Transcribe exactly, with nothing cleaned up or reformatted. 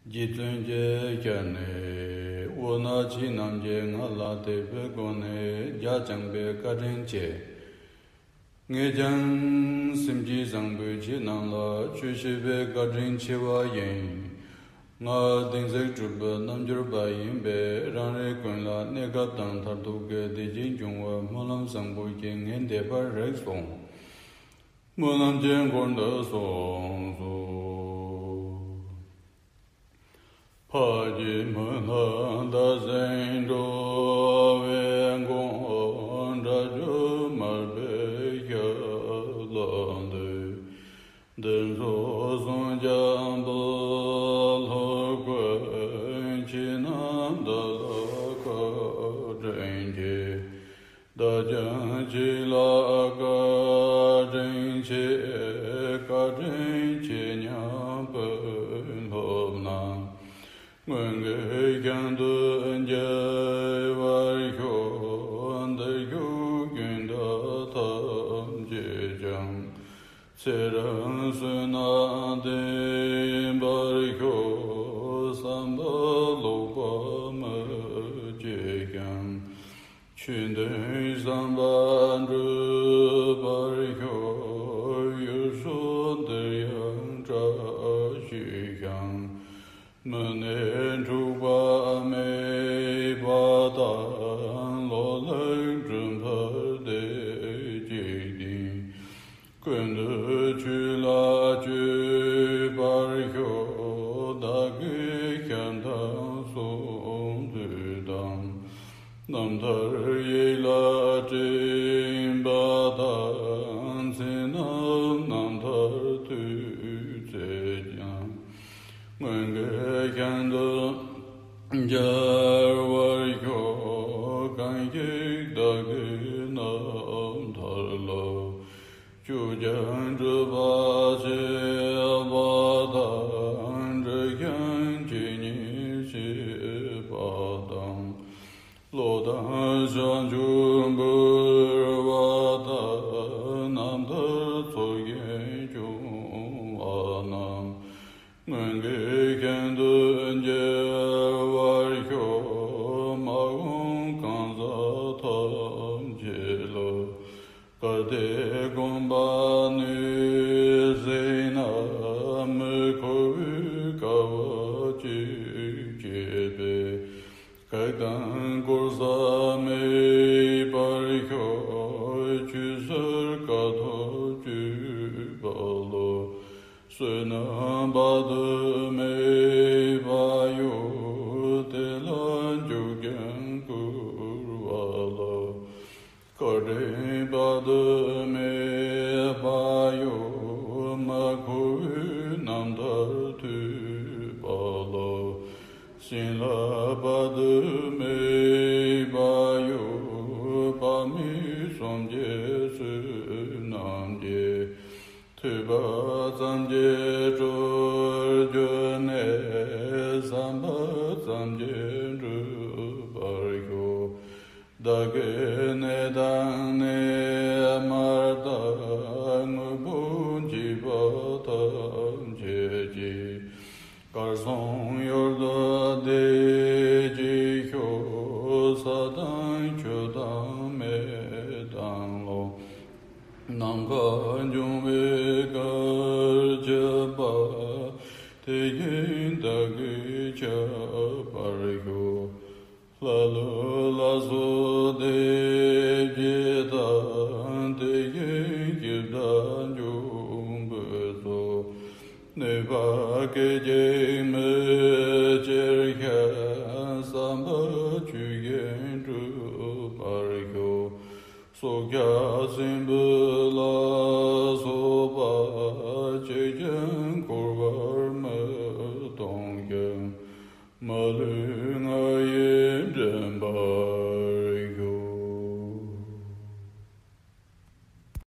རྗེ་བཙུན་གྱི་ཞལ་ནས། འོ་ན་ཁྱེད་རྣམས་ཀྱིས་ང་ལ་དད་པའི་སྒོ་ནས་རྒྱ་བསྐྱངས་པའི་བཀའ་དྲིན་ཆེ། ངས་ཀྱང་སེམས་ཀྱི་བཟང་པོས་ཁྱེད་རྣམས་ལ་ཆོས་བཤད་པའི་བཀའ་དྲིན་ཆེ་བ་ཡིན། ང་དིང་ཚིག་གྲུབ་པའི་རྣལ་འབྱོར་པ་ཡིན་པས། རང་རེ་ཀུན་ལ་གནས་སྐབས་དང་མཐར་ཐུག་གི་བདེ་སྐྱིད་འབྱུང་བའི་སྨོན་ལམ་བཟང་པོ་ཞིག་ངས་འདེབས་པར་རིགས་སོ། སྨོན་ལམ་གྱི་འཁོར་འདི་གསུངས་སོ། ཕ་གི་མི་ལ་བདག་སེམས་འགྲོ་བའི་མགོན། དགྲ་བཅོམ་མར་པའི་ཞབས་ལ་འདུད། འདི་ཚོ་གསུང་སྐྱབས་སུ་ལྷོད་ཀྱི། ཁྱེད་རྣམས་བདག་ལ་བཀའ་དྲིན་ཆེ། བདག་ཀྱང་ཁྱེད་ལ་བཀའ་དྲིན་ཆེ། བཀའ་དྲིན་ཆེ་སྙམ་པའི་སློབ་རྣམས་སྔོན་གྱི་ཞིང་དུ་འགྱུར་བར་ཤོག། འདིར་བཞུགས་ཀུན་ད་ཐམས་ཅད་ཀྱང་། ཚེ་རིང་བསོད་ནམས་ལྡན་པར་ཤོག། བསམ་པ་ལོག་པ་མི་སྐྱེ་ཞིང་། ཆོས་འདུན་བསམ་པ་འགྲུབ་པར་ཤོག། ཡུལ་སོགས་འདིར་ཡང་བཀྲ་ཤིས་ཤིང་། མི་ནད་འཁྲུག་པ་མེད་པ་དང་། ལོ་ལེགས་འབྲུ་འཕེལ་བདེ་སྐྱིད་ལྡན། ཀུན་ཏུ་ཆོས་ལ་སྤྱོད་པར་ཤོག། བདག་གི་ཞལ་མཐའ་སྲུང་མཛོད་དང་། རྣམ་ཐར་ཡིད་ལ་དྲན་པ་དང་། མཚན་རྣམས་རྣམ་ཐར་ཐོས་ཚད་ཀྱང་། སྔོན་གྱི་ཞིང་དུ་འགྱུར་བར་ཤོག། གང་ཞིག་བདག་གི་རྣམ་ཐར་ལ། སྐྱོ་ཀྱང་སྒྲུབ་པ་བྱེད་པ་དང་། འབྲི་ཀྱང་ཇི་སྙེད་བྱེད་པ་དང་། བློ་དང་བྱང་ཆུབ་འབུལ་བ་དང་། རྣམ་ཐར་ཚོགས་ཀྱིས་སྐྱོང་བ་རྣམས། སྔོན་གྱི་ཞིང་དུ་འགྱུར་བར་ཤོག། མ་འོངས་གང་ཟག་ཐམས་ཅད་ལ། གལ་ཏེ་དགོངས་པ་ནུས་ཟིན་ན། མི་ཁོ་བོས་དཀའ་བ་ཅི་སྤྱད་པས། བཀའ་དང་བཀོད་ས་མེད་པར་ཤོག། ཆོས་ཟེར་དཀའ་ཐུབ་སྤྱོད་པ་ལ། བསོད་ནམས་དཔག་ཏུ་མེད་པ་ཡོད། དེ་ལ་འཇུག་ཀྱང་བསྐུལ་བ་ལ། བཀའ་དྲིན་དཔག་ཏུ་མེད་པ་ཡོད། མ་ཁོ་བོའི་རྣམ་ཐར་ཐོས་པ་ལ། བྱིན་རླབས་དཔག་ཏུ་མེད་པ་ཡོད། དཔག་མེད་གསུམ་གྱི་བསོད་ནམས་ཀྱིས། ཐོས་པ་ཙམ་གྱིས་གྲོལ་གྱུར་ནས། བསམ་པ་ཙམ་གྱིས་འགྲུབ་པར་ཤོག། བདག་གི་གནས་དང་གནས་མལ་དང་། དངོས་པོ་མཆིས་པ་ཐམས་ཅད་ཀྱི། གར་སོང་ཡུལ་དུ་བདེ་སྐྱིད་ཤོག། ས་དང་ཆུ་དང་མེ་དང་རླུང་། ནམ་མཁའ་འབྱུང་བའི་གར་གྱུར་པ། དེ་བཞིན་བདག་གིས་ཁྱབ་པར་ཤོག། ལྷ་ཀླུ་ལ་སོགས་སྡེ་བརྒྱད་དང་། དེ་བཞིན་སྐྱེ་བདག་འབྱུང་པོའི་ཚོགས། གནོད་པ་སྐད་ཅིག་མི་སྐྱེར་ཤོག། བསམ་པ་ཆོས་བཞིན་འགྲུབ་པར་ཤོག། སྲོག་ཆགས་སྲིན་བུ་ལ་སོགས་པ། གཅིག་ཀྱང་འཁོར་བར་མི་གཏོང་ཞིང་། མ་ལུས་